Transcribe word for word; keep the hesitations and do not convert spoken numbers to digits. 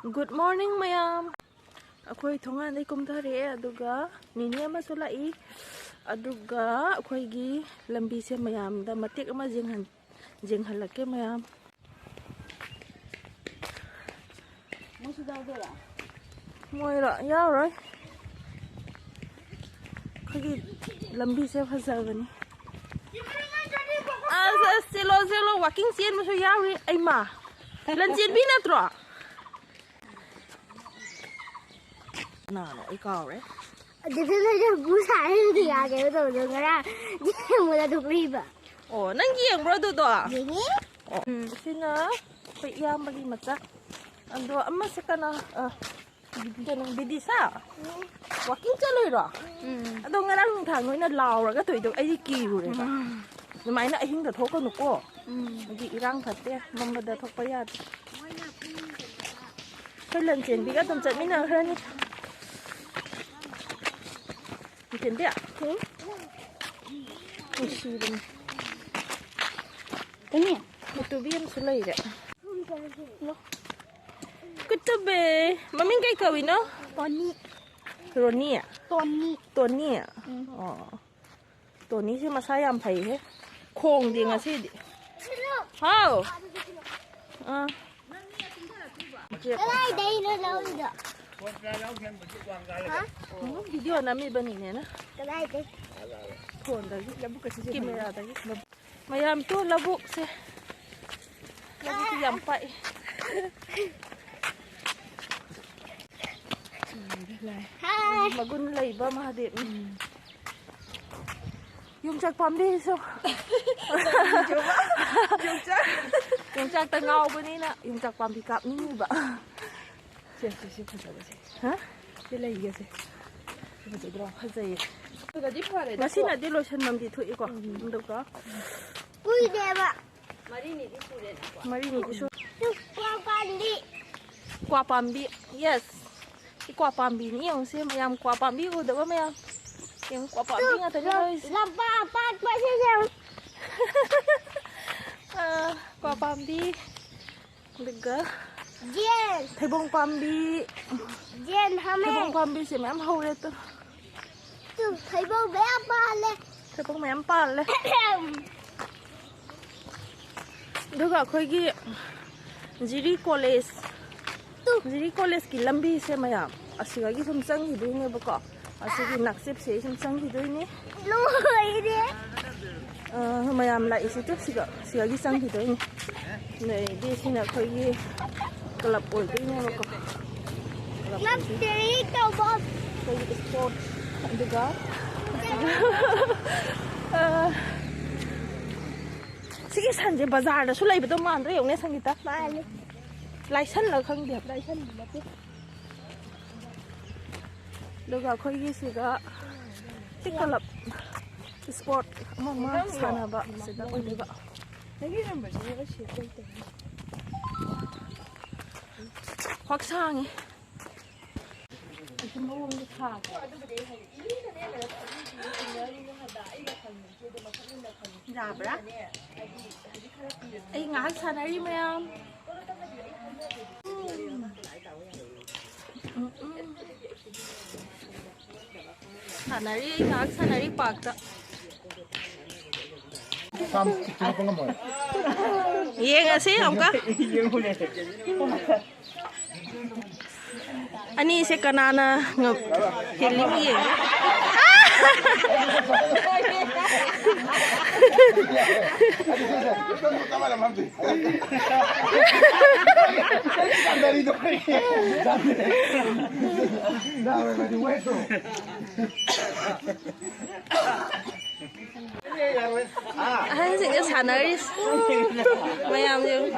Good morning, ꯃꯌꯥꯝ꯫ ꯑꯩꯈꯣꯏ ꯊꯣꯡꯒꯥꯟꯗꯩ ꯀꯨꯝꯊꯔꯛꯑꯦ, ꯑꯗꯨꯒ ꯅꯤꯅꯦ ꯑꯃꯁꯨ ꯂꯥꯛꯏ, ꯑꯗꯨꯒ ꯑꯩꯈꯣꯏꯒꯤ ꯂꯝꯕꯤꯁꯦ ꯃꯌꯥꯝꯗ ꯃꯇꯦꯛ ꯑꯃ ꯌꯦꯡꯍꯟ-, ꯌꯦꯡꯍꯜꯂꯛꯀꯦ, ꯃꯌꯥꯝ꯫ ꯃꯣꯏꯁꯨ ꯌꯥꯎꯗꯣꯏꯔꯣ? ꯃꯣꯏꯔꯣ? ꯌꯥꯎꯔꯣꯏ꯫ ꯑꯩꯈꯣꯏꯒꯤ ꯂꯝꯕꯤꯁꯦ ꯐꯖꯕꯅꯤ꯫ ꯑꯁ, ꯑꯁ, ꯆꯦꯜꯂꯣ, ꯆꯦꯜꯂꯣ, walking ꯆꯦꯟꯕꯁꯨ ꯌꯥꯎꯔꯤ꯫ ꯑꯩꯃꯥ, ꯂꯟꯆꯦꯟꯕꯤ ꯅꯠꯇ꯭ꯔꯣ? ꯀꯅꯥꯅꯣ? ꯑꯩ ꯀꯥꯎꯔꯦ꯫ ꯑꯗꯨꯗ ꯅꯣꯏꯗꯣ ꯒꯨ ꯁꯥꯔꯦ, ꯑꯗꯨꯗꯤ ꯌꯥꯗꯦꯕ ꯇꯧꯕꯗꯣ ꯉꯔꯥꯡ ꯌꯦꯡꯕꯗ ꯑꯗꯨꯝ ꯎꯏꯕ꯫ ꯑꯣ, ꯅꯪ ꯌꯦꯡꯕ꯭ꯔꯣ ꯑꯗꯨꯗꯣ? ꯌꯦꯡꯉꯤ꯫ ꯑꯣ, ꯎꯝ, ꯁꯤꯅ ꯑꯩꯈꯣꯏ ꯏꯌꯥꯝꯕꯒꯤ ꯃꯆꯥ꯫ ꯑꯗꯣ ꯑꯃꯁꯦ ꯀꯅꯥ? ꯑ, ꯀꯩꯅꯣ, ꯕꯤꯗꯤꯁꯥ? ꯎꯝ꯫ Walking ꯆꯠꯂꯨꯏꯔꯣ? ꯎꯝ꯫ ꯑꯗꯣ ꯉꯔꯥꯡ ꯅꯨꯡꯗꯥꯡ ꯅꯣꯏꯅ ꯂꯥꯎꯔꯒ ꯇꯧꯏꯗꯣ ꯑꯩꯗꯤ ꯀꯤꯔꯨꯔꯦꯕ꯫ ꯎꯝ꯫ ꯑꯗꯨꯃꯥꯏꯅ ꯑꯍꯤꯡꯗ ꯊꯣꯛꯀꯅꯨꯀꯣ꯫ ꯎꯝ꯫ ꯍꯥꯏꯗꯤ ꯏꯔꯥꯡ ꯐꯠꯇꯦ, ꯃꯝꯕꯗ ꯊꯣꯛꯄ ꯌꯥꯗꯦ꯫ ꯑꯩꯈꯣꯏ ꯂꯟꯆꯦꯟꯕꯤꯒ ꯑꯗꯨꯝ ꯆꯠꯃꯤꯟꯅꯈ꯭ꯔꯅꯤ꯫ ꯂꯟꯆꯦꯟꯕꯤ? ꯎꯝ? ꯅꯨꯡꯁꯤꯕꯅꯤ꯫ ꯀꯅꯤ? ꯀꯨꯇꯨꯕꯤ ꯑꯃꯁꯨ ꯂꯩꯔꯦ꯫ ꯀꯨꯇꯨꯕꯤ, ꯃꯃꯤꯡ ꯀꯩ ꯀꯧꯏꯅꯣ? ꯇꯣꯅꯤ꯫ ꯔꯣꯅꯤ? ꯇꯣꯅꯤ꯫ ꯇꯣꯅꯤ? ꯎꯝ꯫ ꯑꯣ꯫ ꯇꯣꯅꯤꯁꯦ ꯃꯁꯥ ꯌꯥꯝ ꯐꯩꯍꯦ꯫ ꯈꯣꯡꯗꯦ ꯉꯁꯤꯗꯤ꯫ ꯍꯥꯎ꯫ ꯑꯥ꯫ ꯀꯗꯥꯏꯗꯩꯅꯣ ꯂꯧꯔꯤꯗꯣ? ꯍꯥ? ꯎꯝ, video ꯅꯝꯃꯤꯕꯅꯤꯅꯦꯅ꯫ ꯀꯗꯥꯏꯗꯩ? ꯐꯣꯟꯗꯒꯤ, ꯂꯧꯕꯨꯛꯀꯁꯤꯁꯨ ꯀꯦꯃꯦꯔꯥꯗꯒꯤ꯫ ꯃꯌꯥꯝ ꯇꯨ ꯂꯧꯕꯨꯛꯁꯦ꯫ ꯂꯧꯕꯨꯛꯁꯦ ꯌꯥꯝ ꯄꯥꯛꯏ꯫ ꯍꯥꯏ꯫ ꯃꯒꯨꯟ ꯂꯩꯕ ꯃꯍꯥꯗꯦꯕꯅꯤ꯫ ꯎꯝ꯫ ꯌꯣꯡꯆꯥꯛ ꯄꯥꯝꯕꯤꯁꯨ꯫ ꯌꯣꯡꯆꯥꯛ꯫ ꯌꯣꯡꯆꯥꯛꯇ ꯉꯥꯎꯕꯅꯤꯅ ꯌꯣꯡꯆꯥꯛ ꯄꯥꯝꯕꯤ ꯀꯥꯞꯅꯤꯡꯉꯤꯕ꯫ ꯁꯦ, ꯁꯦ, ꯁꯤ ꯐꯖꯕꯁꯦ꯫ ꯍꯥ? ꯁꯤ ꯂꯩꯒꯁꯦ꯫ ꯁꯤ ꯐꯖꯗ꯭ꯔꯣ? ꯐꯖꯩꯌꯦ꯫ ꯑꯗꯨꯒꯗꯤ ꯐꯔꯦꯗ꯫ ꯉꯁꯤꯅꯗꯤ ꯂꯣꯏꯁꯟꯐꯝꯗꯤ ꯊꯣꯛꯏꯀꯣ꯫ ꯎꯝ꯫ ꯑꯗꯨꯒ ꯀꯨꯏꯗꯦꯕ꯫ ꯃꯔꯤꯅꯤꯗꯤ ꯁꯨꯔꯦꯅꯀꯣ꯫ ꯃꯔꯤꯅꯤꯗꯤ ꯁꯨ-, ꯀ꯭ꯋꯥ ꯄꯥꯝꯕꯤ꯫ ꯀ꯭ꯋꯥ ꯄꯥꯝꯕꯤ, yes꯫ ꯁꯤ ꯀ꯭ꯋꯥ ꯄꯥꯝꯕꯤꯅꯤ, ꯌꯦꯡꯉꯨꯁꯦ ꯃꯌꯥꯝ, ꯀ꯭ꯋꯥ ꯄꯥꯝꯕꯤ ꯎꯗꯕ ꯃꯌꯥꯝ꯫ ꯌꯦꯡꯉꯨ, ꯀ꯭ꯋꯥ ꯄꯥꯝꯕꯤ ꯉꯥꯛꯇꯅꯤ ꯂꯝ-, ꯂꯩꯔꯤꯁꯦ꯫ ꯂꯝꯄꯥꯛ ꯑꯄꯥꯛꯄꯁꯦ ꯌꯦꯡꯉꯨ꯫ ꯑꯥ, ꯀ꯭ꯋꯥ ꯄꯥꯝꯕꯤ꯫ ꯑꯗꯨꯒ ꯌꯦꯟ꯫ ꯊꯩꯕꯣꯡ ꯄꯥꯝꯕꯤ꯫ ꯌꯦꯟ ꯍꯥꯃꯦ꯫ ꯊꯩꯕꯣꯡ ꯄꯥꯝꯕꯤꯁꯦ ꯃꯌꯥꯝ ꯍꯧꯔꯦ ꯇꯨ꯫ ꯇꯨ, ꯊꯩꯕꯣꯡ ꯃꯌꯥꯝ ꯄꯥꯜꯂꯦ꯫ ꯊꯩꯕꯣꯡ ꯃꯌꯥꯝ ꯄꯥꯜꯂꯦ꯫ ꯑꯗꯨꯒ ꯑꯩꯈꯣꯏꯒꯤ ꯖꯤꯔꯤ ꯀꯣꯂꯦꯖ, ꯇꯨ꯫ ꯖꯤꯔꯤ ꯀꯣꯂꯦꯖꯀꯤ ꯂꯝꯕꯤꯁꯦ ꯃꯌꯥꯝ ꯑꯁꯤꯗꯒꯤ ꯁꯨꯝ ꯆꯪꯈꯤꯗꯣꯏꯅꯦꯕꯀꯣ꯫ ꯑꯁꯤꯒꯤ ꯅꯥꯛꯆꯦꯞꯁꯦ ꯁꯨꯝ ꯆꯪꯈꯤꯗꯣꯏꯅꯤ꯫ ꯂꯣꯏꯔꯦ꯫ ꯑ, ꯃꯌꯥꯝ ꯂꯥꯛꯏꯁꯤ ꯇꯨ ꯁꯤꯒ, ꯁꯤꯒꯒꯤ ꯆꯪꯈꯤꯗꯣꯏꯅꯤ꯫ ꯑꯗꯩꯗꯤ ꯁꯤꯅ ꯑꯩꯈꯣꯏꯒꯤ ꯀ꯭ꯂꯕ ꯑꯣꯏꯗꯣꯏꯅꯦꯕꯀꯣ꯫ ꯀ꯭ꯂꯕ ꯑꯣꯏꯗꯣꯏꯅꯤ꯫ ꯅꯠꯇꯦ, ꯇꯧꯕ꯫ ꯑꯩꯈꯣꯏꯒꯤ ꯁ꯭ꯄꯣꯔꯠꯁ, ꯑꯗꯨꯒ ꯑ, ꯁꯤꯒꯤ ꯁꯟꯁꯦ ꯕꯖꯥꯔꯗꯁꯨ ꯂꯩꯕꯗꯣ ꯃꯥꯟꯗ꯭ꯔꯥ ꯌꯦꯡꯉꯨꯅꯦ ꯁꯪꯒꯤꯇꯥ꯫ ꯃꯥꯜꯂꯦ꯫ ꯂꯥꯏꯁꯟꯂ ꯈꯪꯗꯦ꯫ ꯂꯥꯏꯁꯟꯕ ꯅꯠꯇꯦ꯫ ꯑꯗꯨꯒ ꯑꯩꯈꯣꯏꯒꯤ ꯁꯤꯒ ꯁꯤ ꯀ꯭ꯂꯕ ꯁ꯭ꯄꯣꯔꯠ ꯑꯃ ꯑꯃ ꯁꯥꯟꯅꯕ ꯁꯤꯗ ꯑꯣꯏꯗꯣꯏꯕ꯫ ꯅꯪꯒꯤ ꯅꯝꯕꯔꯁꯦ ꯁꯦꯚ ꯂꯩꯇꯕꯅꯤ꯫ ꯈ꯭ꯋꯥꯛ ꯁꯥꯡꯉꯦ꯫ ꯑꯩꯁꯨ ꯃꯑꯣꯡꯗ ꯁꯥꯒꯦ꯫ ꯌꯥꯕ꯭ꯔꯥ? ꯑꯩ ꯉꯥꯏꯍꯥꯛ ꯁꯥꯟꯅꯔꯤ ꯃꯌꯥꯝ꯫ ꯁꯥꯟꯅꯔꯤ, ꯑꯩ ꯉꯥꯏꯍꯥꯛ ꯁꯥꯟꯅꯔꯤ ꯄꯥꯔꯛꯇ꯫ ꯌꯦꯡꯉꯁꯤ ꯑꯃꯨꯛꯀ꯫ ꯑꯅꯤꯁꯦ ꯀꯅꯥꯅ ꯉꯝ-, ꯍꯦꯜꯂꯤ ꯌꯦꯡꯉꯦ꯫ ꯑꯍꯟꯁꯤꯡꯒ ꯁꯥꯟꯅꯔꯤꯁꯦ ꯃꯌꯥꯝ ꯌꯦꯡꯉꯨ꯫